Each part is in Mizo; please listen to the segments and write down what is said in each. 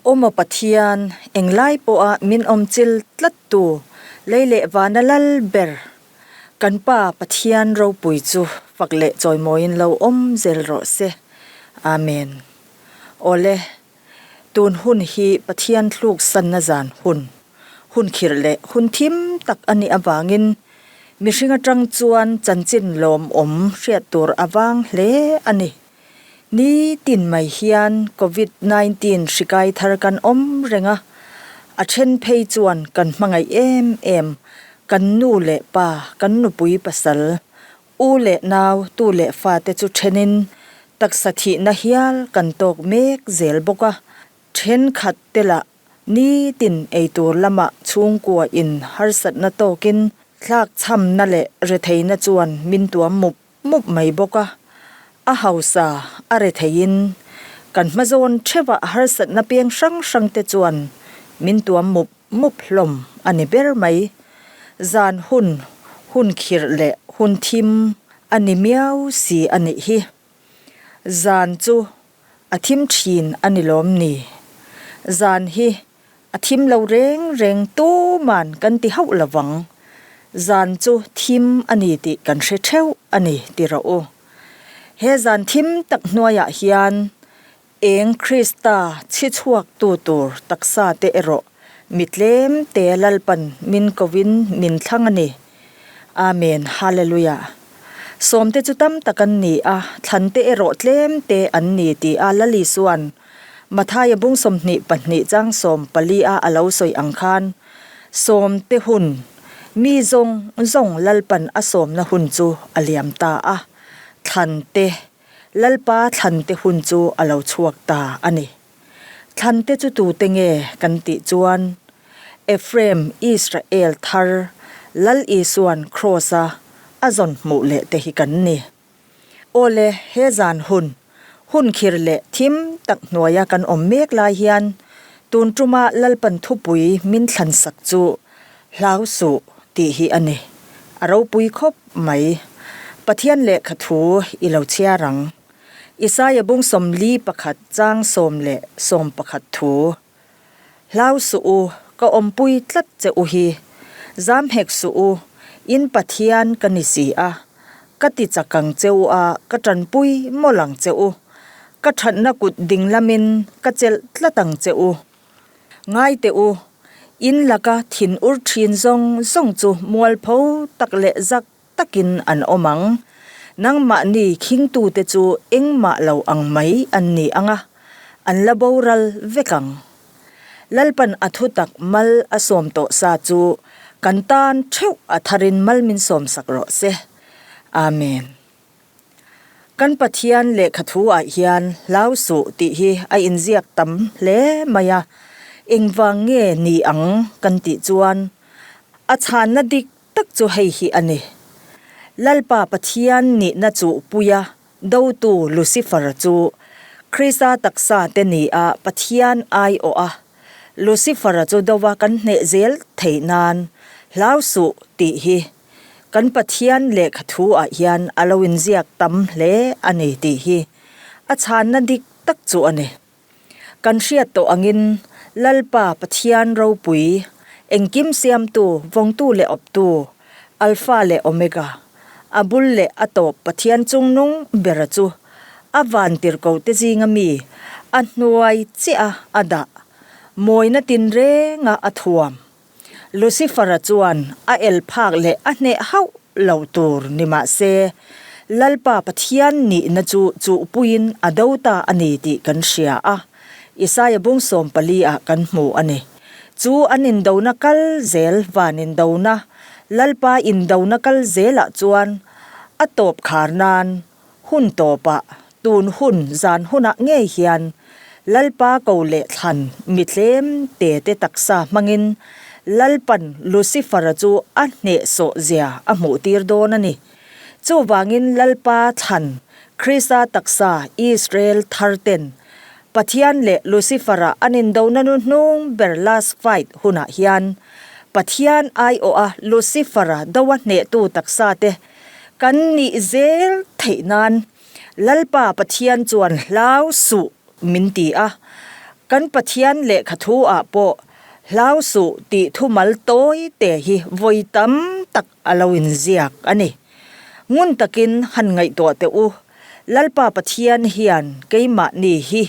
Awmaw Pathian, englai pawha min awmchil tlattu lei leh vana lal ber kan Pa Pathian ropui chu fak leh chawimawiin lo awm zel rawh se. Amen. Awle, tun hun hi Pathian thluk sanna zan hun, hun khirh leh hun thim tak a nih avangin mihring atang chuan chanchin lawmawm hriat tur a vang hle a ni. Ni tin mai hian Covid 19 hri kai thar kan awm reng a, a then phei chuan kan hmangaih em em, kan nu leh pa, kan nupui pasal, u leh nau, tu leh fate chu thenin taksa thihna hial kan tawk mek zel bawk a, thenkhat te lah ni tin eitur lamah chhungkua in harsatna tawkin tlakchhamna leh retheihna chuan min tuam mup mup mai bawk a, a hausa a retheiin kan hmazawn theuhah harsatna peng hrang hrang te chuan min tuam mup mup hlawm a ni ber mai. Zan hun, hun khirh leh hun thim a ni miau si a nih hi. Zan chu a thim thin a ni lawm ni? Zan hi A thim lo reng reng tuman kan ti hauh lovang. Zan chu thim a ni tih kan hre theuh a ni ti rawh u. He zan thim tak hnuaiah hian eng Krista chhi chhuaktu tur taksa te erawh mi tlem te Lalpan min kovin min thlang a ni. Amen Hallelujah. Sawmte chu tam tak an ni a, thlante erawh tlem te an ni ti a Lali chuan Mathaia bung 22 chang 14 a a lo sawi ang khan, Sawmte hun, mi zawng zawng Lalpan a sawmna hun chu a liam ta a, Thlante, Lalpa thlante hun chu a lo chhuak ta a ni. Thlante chu tute nge kan tih chuan, Ephraim Israel thar Lal Isuan Kraws-a a zawn hmuh leh te hi kan ni. Awle, he zan hun, hun khir leh thim tak hnuaia kan awm mek lai hian tun tuma Lalpan thupui min thlan sak chu hlau suh tih hi a ni. A ropui khawp mai. Pathian lehkha thu i lo chhiar ang. Isaia bung 41 chang 10 11 thu. Hlau suh u, ka awmpui tlat che u hi. Zam hek suh u, in Pathian ka ni si a. Ka ti chak ang che u a, ka tanpui mawlh ang che u. Ka thatna kut ding lamin ka chelh tlat ang che u. Ngai teh u, in laka thin ur thin zawng zawng chu mualpho tak leh zak takin an awm ang. Nangmahni khingtute chu engmah lo ang mai an ni ang a, an la boral vek ang. Lalpan a thutak mal a sawm tawh sa chu kan tan theuh a tharin mal min sawmsak rawh se. Amen. Kan Pathian lehkha thu ah hian hlau suh tih hi a inziak tam hle mai a, engvang nge ni ang kan tih chuan a chhanna dik tak chu hei hi a ni. Lalpa Pathian nihna chuh puia dotu Lucifer chu Krista taksa te ni a Pathian aiawh a, Lucifer chu dova kan hneh zel theih nan hlau suh tih hi kan Pathian lehkha thu ah hian a lo inziak tam hle a ni tih hi a chhanna dik tak chu a ni. Kan hriat tawh angin Lalpa Pathian ropui, engkim siamtu, vawngtu leh awptu, Alpha leh Omega, a bul leh a tawp Pathian chungnung bera chu a vantirhkohte zinga mi a hnuai chiah a dah, mawina tinrenga a thuam. Lucifer-a chuan a el phak leh a hneh hauh lo tur ni mah se, Lalpa Pathian nihna chu chuhpuiin a do ta a ni tih kan hria a, Isaia bung 14 ah kan hmu a ni. Chu an indona kal zel van indona, Lalpa indona kal zelah chuan a tawp khar nan hun tawpah, tun hun zan hunah ngei hian Lalpa ko leh thlan mi tlem te te taksa hmangin Lalpan Lucifer-a chu a hnehsawh zia a hmuhtir dawn a ni. Chuvangin Lalpa thlan Krista taksa Israel thar ten Pathian leh Lucifer-a an indona nu hnung ber last fight hunah hian Pathian aiawha Lucifer-a doa hnehtu taksa te Kan nih zel theih nan Lalpa Pathian chuan hlau suh min ti a. Kan Pathian lehkha thu ah pawh hlau suh tih thumal tawi te hi vawi tam tak a lo inziak a ni. Ngun takin han ngaihtuah teh u, Lalpa Pathian hian keimahni hi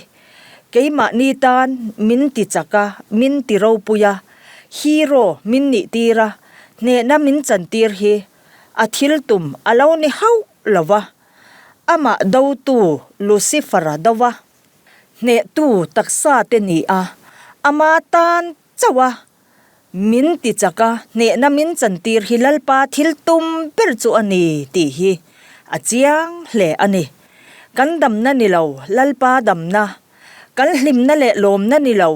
keimahni tan min ti chak a, min ti ropui a, hero min nih tir a, hnehna min chantir hi a thil tum a lo ni hauh lo va, amah dotu Lucifer-a do va, hnehtu taksa te ni a, ama tan chauh a min ti chak a, hnehna min chantir hi Lalpa thil tum ber chu a ni tih hi a chiang hle a ni. Kan damna ni lo, Lalpa damna, kan hlimna leh lawmna ni lo,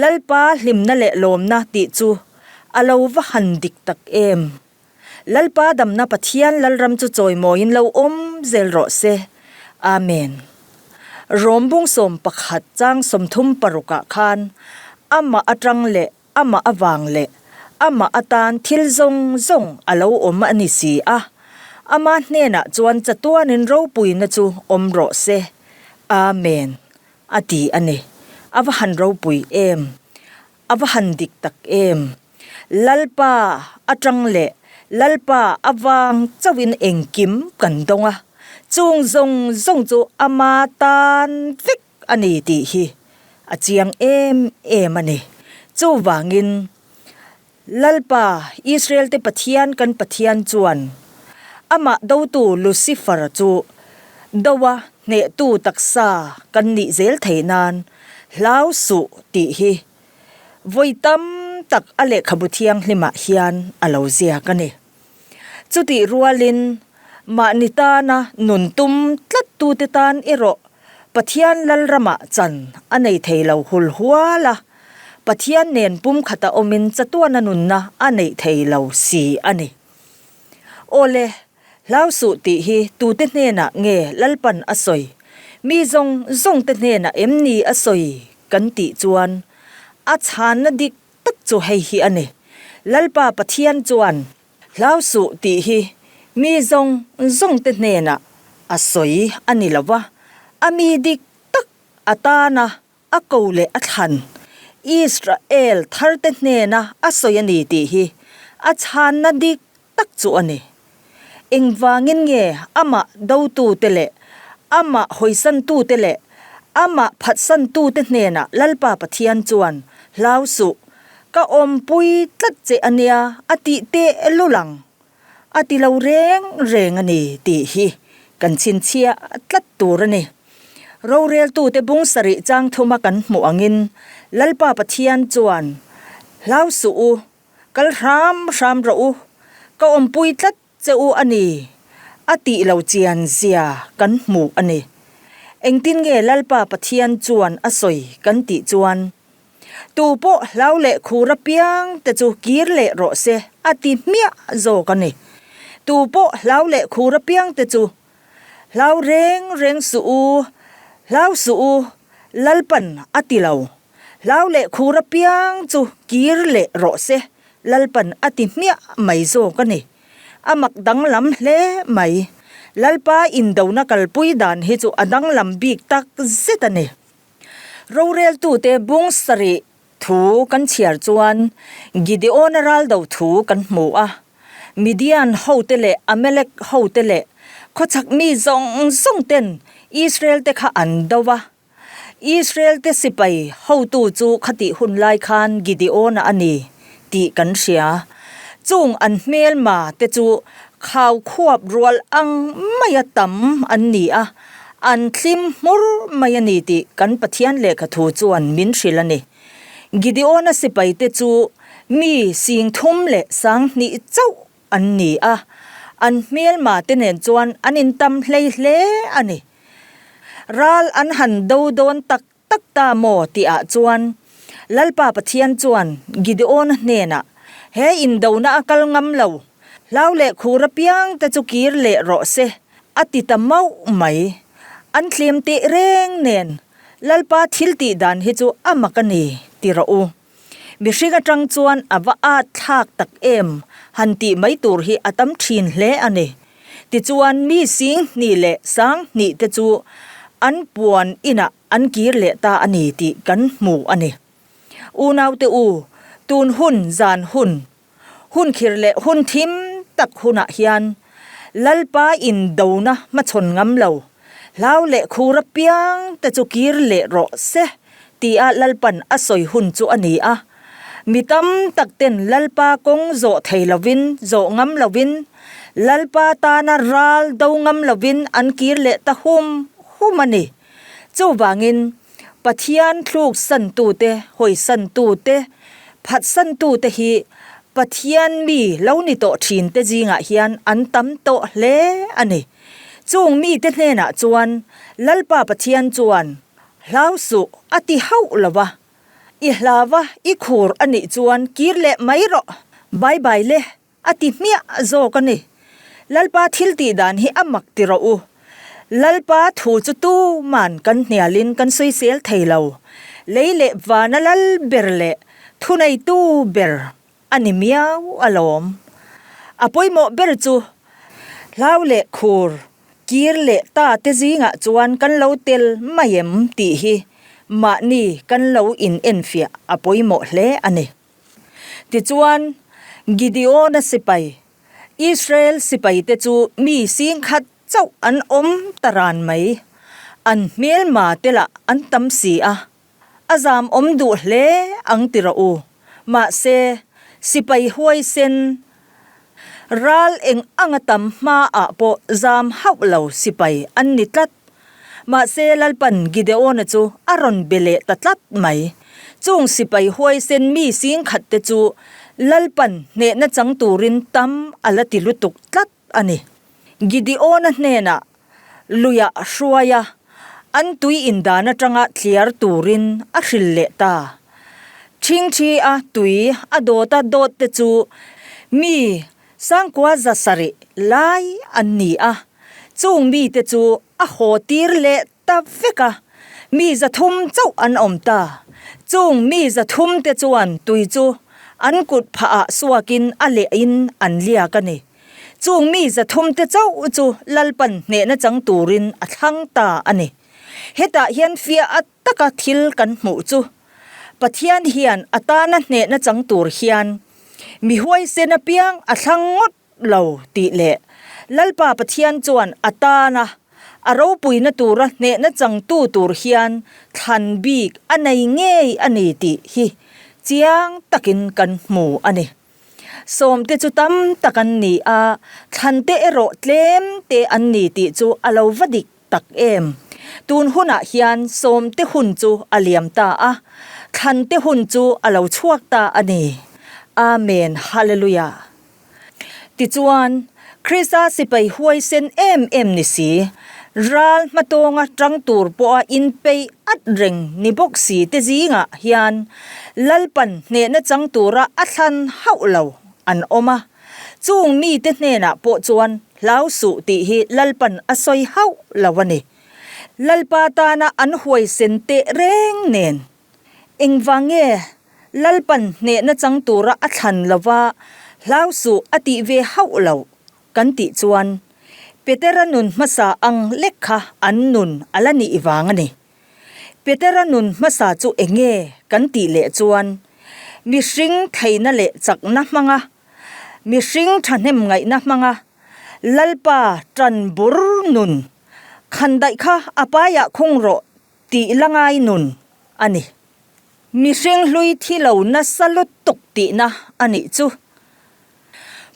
Lalpa hlimna leh lawmna tih chu a lo va han dik tak em. Lalpa damna Pathian Lalram chu chawimawiin lo awm zel rawh se. Amen. Rom bung 11 chang 36 ah khan amah atang leh amah avang leh amah atan thil zawng zawng a lo awm a ni si a, ama hnenah chuan chatuanin ropuina chu awm rawh se. Amen. A ti a ni. A va han ropui em! A va han dik tak em! Lalpa atang leh Lalpa avang chauhin engkim kan dawng a, chung zawng zawng chu ama tan vek a ni tih hi a chiang em em a ni. Chuvangin Lalpa, Israel-te Pathian kan Pathian chuan amah dotu Lucifer chu doa hnehtu taksa kan nih zel theih nan hlau suh tih hi vawi tam tak a lehkhabu thianghlimah hian a lo ziak a ni. Chutih rualin mahni tana nun tum tlattute tan erawh Pathian Lalramah chan a nei thei lo hul hual a, Pathian nen pumkhata awmin chatuana nunna a neih thei lo si a ni. Awle, hlau suh tih hi tute hnenah nge Lalpan a sawi? Mi zawng zawngte hnenah em ni a sawi kan tih chuan a chhanna dik tak chu hei hi a ni, Lalpa Pathian chuan Hlau suh tih hi mi zawng zawngte hnenah a sawi a ni lo va, a mi dik tak a tana a ko leh a thlan Israel tharte hnena a sawi a ni tih hi a chhanna dik tak chu a ni. Engvangin nge amah dotute leh amah hawisantute leh amah phatsantute hnenah Lalpa Pathian chuan hlau suh Ka awmpui tlat che a nia a tih teh lul ang. A ti lo reng reng a ni tih hi kan chhinchhiah tlat tur a ni. Roreltute bung sarih chang thuma kan hmuh angin Lalpa Pathian chuan, Hlau suh u, kal hram hram rawh u, ka awmpui tlat che u a ni a tih lo chian zia kan hmuh a ni. Engtin nge Lalpa Pathian chuan a sawi kan tih chuan, Tu pawh hlau leh khur apiang te chu kir leh rawh se a ti hmiah zawk a ni. Tu pawh hlau leh khur apiang te chu hlau reng reng suh u, hlau suh u, Lalpan a ti lo. Hlau leh khur apiang chu kir leh rawh se Lalpan a ti hmiah mai zawk a ni. A mak danglam hle mai. Lalpa indona kalpui dan hi chu a danglam bik tak zet a ni. Roreltute bung sarih thu kan chhiar chuan Gideona raldo thu kan hmu a. Midian hote leh Amalek hote leh khawchhak mi zawng zawng ten Israel te kha an do a. Israel te sipai hotu chu khatih hun lai khan Gideona a ni tih kan hria. Chung an hmelma te chu khau khuap rual ang maia tam an ni a. An thlim hmur mai a ni tih kan Pathian lehkha thu chuan min hrilh a ni. Gideona sipaite chu mi 3000 leh 2000 chauh an ni a, an hmelma te nen chuan an intam hlei hle a ni. Ral an han do dawn tak tak ta maw tihah chuan Lalpa Pathian chuan Gideona hnenah, He indona a kal ngam lo, hlau leh khur apiang te chu kir leh rawh se, a ti ta mauh mai. An thlem teh reng nen Lalpa thil tih dan hi chu a mak a ni, ti rawh u. Mihring atang chuan a va at thlak tak em han tih mai tur hi a tam thin hle a ni. Tichuan mi 20,000 leh 2000 te chu. an puan inah an kir leh ta a ni tih kan hmu a ni. Unaute u, tun hun zan hun, hun khir leh hun thim tak hunah hian Lalpa indona hmachhawn ngam lo, hlau leh khur apiang te chu kir leh rawh se tia Lalpan a sawi hun chu a ni a. Mi tam tak ten Lalpa kawng zawh thei lovin, zawh ngam lovin, Lalpa tana ral do ngam lovin an kir leh ta hum hum a ni. Chuvangin, Pathian thluk santute, hawi santute, phat santute hi Pathian mi lo ni tawh thinte zingah hian an tam tawh hle a ni. Chung mite hnenah chuan Lalpa Pathian chuan, Hlau suh a ti hauh lo va, I hlava i khur a nih chuan kir leh mai rawh, bye bye le A ti hmiah zawk a ni. Lalpa thil tih dan hi a mak ti rawh u. Lalpa thu chu tuman kan hnialin kan sawisel thei lo. Lei leh vana lal ber leh thuneitu ber a ni miau alawm. A pawimawh ber chu hlau leh khur kir leh ta te zingah chuan kan lo tel mai em tih hi mahni kan lo inenfiah a pawimawh hle a ni. Tichuan, Gideona sipai, Israel sipaite chu mi singkhat chauh an awm ta ran mai. An hmelma te lah an tam si a, a zam awm duh hle ang ti rawh u. Mahse, sipai huaisen ral eng anga tam hmaah pawh zam hauh lo sipai an ni tlat. Mahse, Lalpan Gideona chu a rawn be leh ta tlat mai. Chung sipai huaisen mi singkhat te chu Lalpan hnehna chang turin tam a la ti lutuk tlat a ni. Gideona hnenah luiah hruai a, an tui indan atanga thliar turin a hril leh ta. Ṭhingṭhi a tui a dawt a dawt te chu mi Sangkua zasarih lai an ni a, chung mite chu a haw tir leh ta vek a, mi zathum chauh an awm ta. Chung mi zathum te chuan tui chu an kut phah ah suakin a lehin an liak a ni. Chung mi zathum te chauh chu Lalpan hnehna chang turin a thlang ta a ni. Hetah hian fiah a taka thil kan hmuh chu Pathian hian a tana hnehna chang tur hian mi huaisen apiang a thlang ngawt lo tih leh Lalpa Pathian chuan a tana a ropuina tura hnehna changtu tur hian thlan bik a nei ngei a ni tih hi chiang takin kan hmu a ni. Sawmte chu tam tak an ni a, thlante erawh tlem te an ni tih chu a lo va dik tak em? Tun hunah hian sawmte hun chu a liam ta a, thlante hun chu a lo chhuak ta a ni. Amen Hallelujah. Tichuan, Krista sipai huaisen em em ni si, ral hmatawnga tang tur pawha inpeih at reng ni bawk si te zingah hian Lalpan hnehna chang tura a thlan hauh lo an awm a. Chung mite hnenah pawh chuan hlau suh tih hi Lalpan a sawi hauh lo a ni. Lalpa tana an huaisen teh reng nen. Engvang nge Lalpan hnehna chang tura a thlan lova hlau suh a tih ve hauh lo kan tih chuan Petera nun hmasa ang lek kha an nun a la nih vang a ni. Petera nun hmasa chu enge kan tih leh chuan mihring theihna leh chakna hmanga, mihring thahnem ngaihna hmanga Lalpa tan bur nun khandaih kha a paiah khung rawh tih la ngai nun a ni. Mihring hlui thi lo nasa lutuk tihna a nih chu.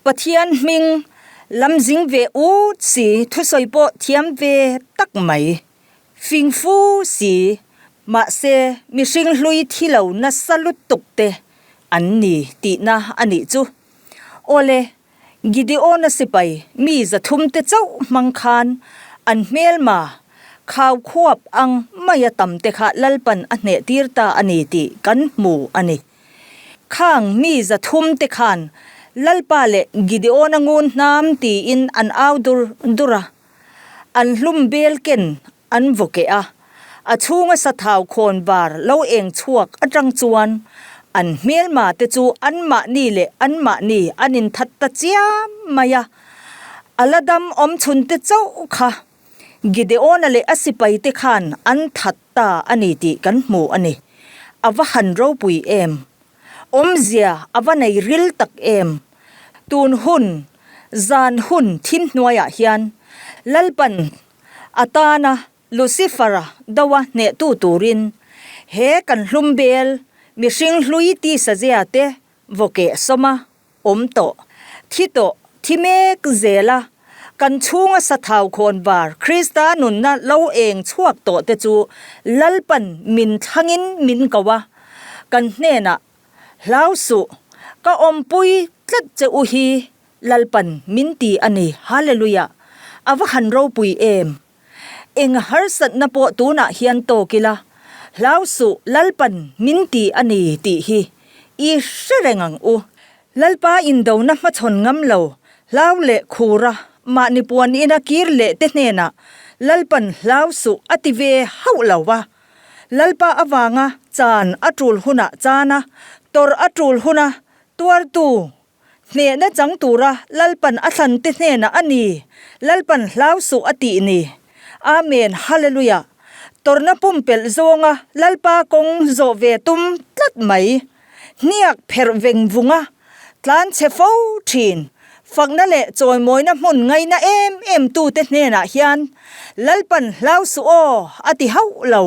Pathian hming lam zing ve ut si thusawi pawh thiam ve tak mai. Fing fu si, mahse mihring hlui thi lo nasa lutuk te an ni tihna a nih chu. Awle, Gideona sipai mi zathum te chauh hmang khan an hmelma khau khuap ang maia tam te kha Lalpan a hneh tir ta a ni tih kan hmu a ni. Khang mi zathum te khan Lalpa leh Gideona ngun hnam tiin an au dur dur a. An hlum bel ken an vaw keh a, a chhunga sathau khawn var lo eng chhuak atang chuan an hmelma te chu anmahni leh anmahni an inthat ta chiam mai a, a la dam awm chhun te chauh kha. Gideona leh a sipaite khan an that ta a ni tih kan hmu a ni. A va han ropui em! Awmzia a va nei ril tak em! Tun hun, zan hun thim hnuaiah hian Lalpan a tana Lucifer-a doa hnehtu turin he kan hlum bel mihring hlui tisa zia te vawkeh sawma awm tawh, thi tawh, thi mek zela kan chhunga sathau khawn var Krista nunna lo eng chhuak tawh te chu Lalpan min thlangin min ko a, kan hnenah Hlau suh, ka awmpui tlat che u hi Lalpan min ti a ni, Hallelujah! A va han ropui em! Eng harsatna pawh tunah hian tawk ila, hlau suh Lalpan min ti a ni tih hi i hre reng ang u. Lalpa indona hmachhawn ngam lo, hlau leh khura mahni puan ina kir leh te hnenah Lalpan hlau suh a ti ve hauh lo va. Lalpa avanga chan a tul hunah chana, tawrh a tul huna tuartu Hnehna chang tura Lalpan a thlan te hnenah a ni, Lalpan hlau suh a tih ni. Amen Hallelujah. Tawrhna pumpelh zawnga Lalpa kawng zawh ve tum tlat mai. Hniak pherh veng vunga tlan chhe fo thin. Fakna leh chawimawina hmun ngaina em em tute hnenah hian Lalpan hlau suh aw a ti hauh lo.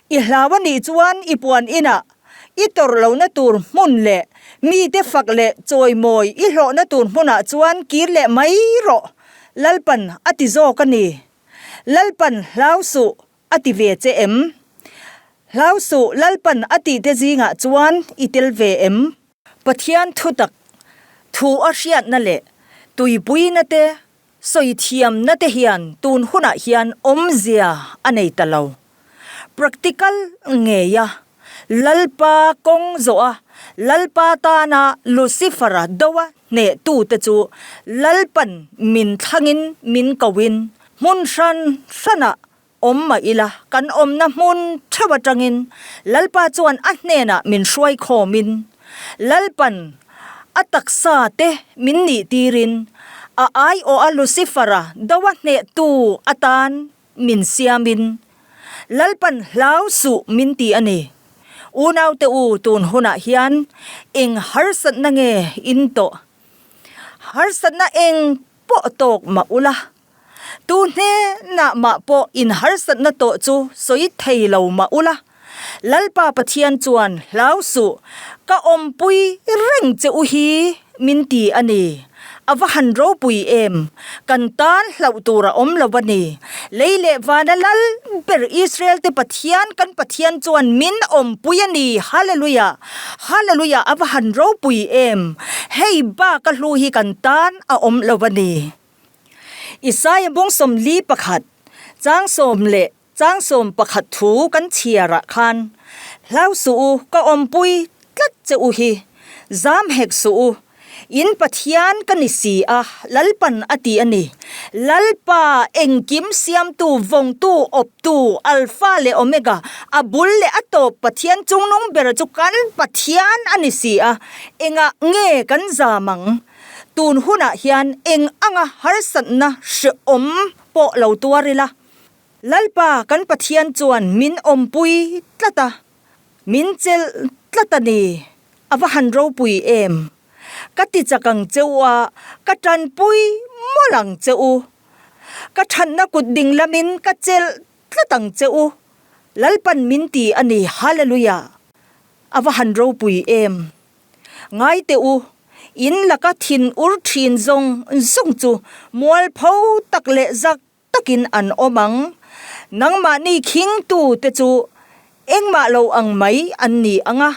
I hlau a nih chuan i puan inah i tawrh lohna tur hmun leh mite fak leh chawimawi i hlawhna tur hmunah chuan kir leh mai rawh, Lalpan a ti zawk a ni. Lalpan hlau suh a ti ve che em? Hlau suh Lalpan a tih te zingah chuan i tel ve em? Pathian thutak thu a hriatna leh tuipuina te Sawi thiamna te hian tun hunah hian awmzia a nei ta lo. Practical ngeia Lalpa kawng zawha Lalpa tana Lucifer-a doa hnehtute chu Lalpan min thlangin min koin hmun hran hranah awm mah ila kan awmna hmun theuh atangin Lalpa chuan a hnenah min hruai khawmin Lalpan a taksa te min nih tirin a aiawha Lucifer-a doa hnehtu atan min siamin Lalpan hlau suh min ti a ni. Unaute u tun hunah hian eng harsatna nge in tawh? Harsatna eng pawh tawk mah ula. Tu hnenah mah pawh in harsatna tawh chu sawi thei lo mah ula, Lalpa Pathian chuan hlau suh, ka awmpui reng che u hi min ti a ni. A va han ropui em! Kan tan hlauh tur a awm lo a ni. Lei leh vana lal ber Israel te Pathian kan Pathian chuan min awmpui a ni. Hallelujah! Hallelujah! A va han ropui em! Hei bak a hlu hi kan tan a awm lo a ni. Isaia bawng 41, chang sawm leh chang 11 thu kan chhiarah khan, Hlau suh u, ka awmpui tlat che u hi, zam hek suh u, in Pathian ka ni si a, Lalpan a ti a ni. Lalpa, engkim siamtu, vawngtu, awptu, Alpha leh Omega, a bul leh a tawp Pathian chungnung bera chu kan Pathian a ni si a, engah nge kan zam ang? Tun hunah hian eng anga harsatna hrehawm pawh lo tuar ila, Lalpa kan Pathian chuan min awmpui tlat a, min chelh tlat a ni. A va han ropui em! Ka ti chak ang che u a, ka tanpui mawlh ang che u. Ka thatna kut ding lamin ka chelh tlat ang che u. Lalpan min ti a ni. Hallelujah! A va han ropui em! Ngai teh u, in laka thin ur thin zawng zawng chu mualpho tak leh zak takin an awm ang. Nangmahni khingtu te chu engmah lo ang mai an ni ang a,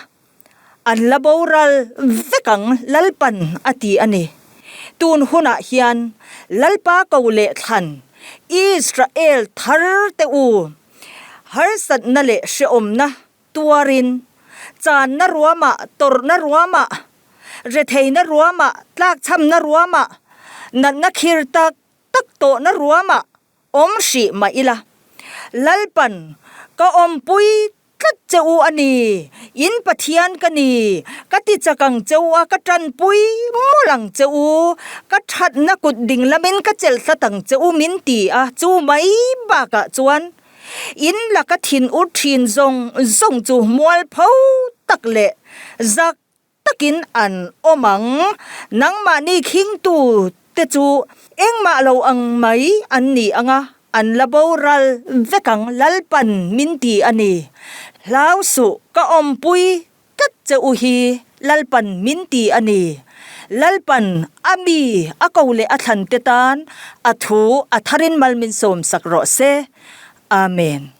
an la boral vek ang Lalpan a ti a ni. Tun hunah hian Lalpa ko leh thlan Israel thar te u, harsatna leh hrehawmna Tuarin, channa ruamah, tawrhna ruamah, retheina ruamah, tlakchhamna ruamah, natna khir tak tak tawhna ruamah awm hrih mah ila, Lalpan ka awmpui tlat che u a ni. In Pathian ka ni. Ka ti chak ang che u a, ka tanpui mawlh ang che u. Ka thatna kut ding lamin ka chelh hlat ang che u min ti a, chu mai bakah chuan in laka thin ur thin zawng zawng chu mualpho tak leh zak takin an awm ang. Nangmahni khingtu te chu engmah lo ang mai an ni ang a, an la boral vek ang Lalpan min ti a ni. Hlau suh ka awmpui tlat che u hi Lalpan min ti a ni. Lalpan a mi a ko leh a thlan te tan a thu a tharin mal min sawmsak rawh se. Amen.